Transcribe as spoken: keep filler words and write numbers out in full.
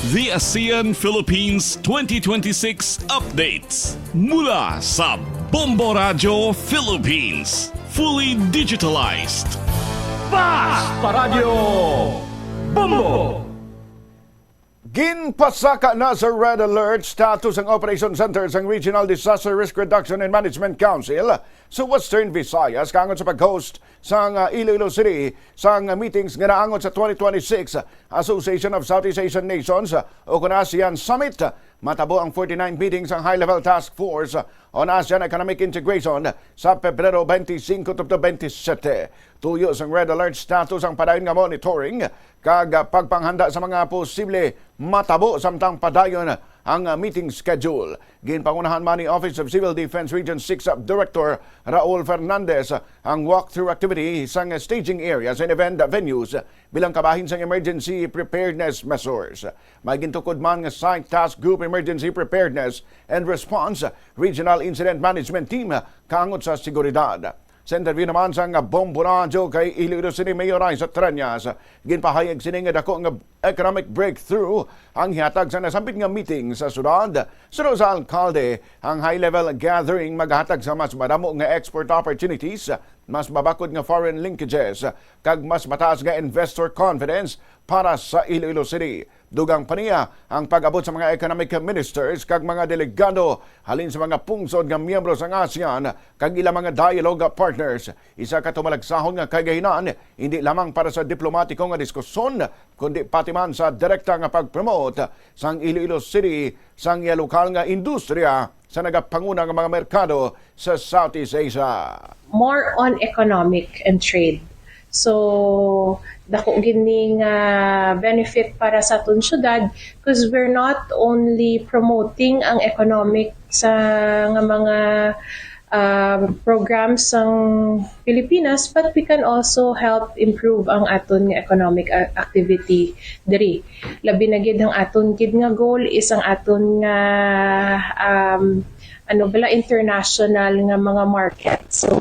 The ASEAN Philippines twenty twenty-six updates mula sa Bombo Radio Philippines. Fully digitalized. Fast Paradio Bombo! Ginpasaka na sa red alert status ang operation center sang Regional Disaster Risk Reduction and Management Council sa Western Visayas kaangod sa pag-host sang, ah, Iloilo City sang meetings nga naangot sa twenty twenty-six Association of Southeast Asian Nations, ah, o kon ASEAN Summit. Matabo ang forty-nine meetings sang High-Level Task Force on ASEAN Economic Integration sa Pebrero twenty-five tubtob twenty-seven. Tuyo sang red alert status ang padayon nga monitoring kag, ah, pagpanghanda sa mga posible matabo samtang padayon ang, ah, meeting schedule. Ginpangunahan man ni Office of Civil Defense Region six Director Raul Fernandez ang walkthrough activity sang staging areas and event venues bilang kabahin sang emergency preparedness measures. May gintukod man nga Site Task Group Emergency Preparedness and Response Regional Incident Management Team kaangod sa seguridad. Sa interview naman sang Bombo Radyo kay Iloilo City Mayor Raisa Treñas, ginpahayag sini nga dako nga economic breakthrough ang hihatag sa nasambit nga meeting sa syudad. Suno sa alkalde, ang high-level gathering magahatag sa mas madamo nga export opportunities, mas mabakod nga foreign linkages, kag mas mataas nga investor confidence para sa Iloilo City. Dugang pa niya ang pag-abot sa mga economic ministers kag mga delegado halin sa mga pungsod nga miyembro sang ASEAN kag ilang mga dialogue partners. Isa ka tumalagsahon nga kagahinan, hindi lamang para sa diplomatiko nga diskusyon, kundi pati man sa direkta nga pag-promote sang Iloilo City sang iya lokal nga industriya sa nagapanguna nga mga merkado sa Southeast Asia. More on economic and trade. So, dako gini nga benefit para sa aton syudad because we're not only promoting ang economic sa nga mga um, programs sang Pilipinas, but we can also help improve ang aton nga economic a- activity diri. Labi na gid ang aton gid nga goal is ang aton nga um, ano bala, international nga mga market. So,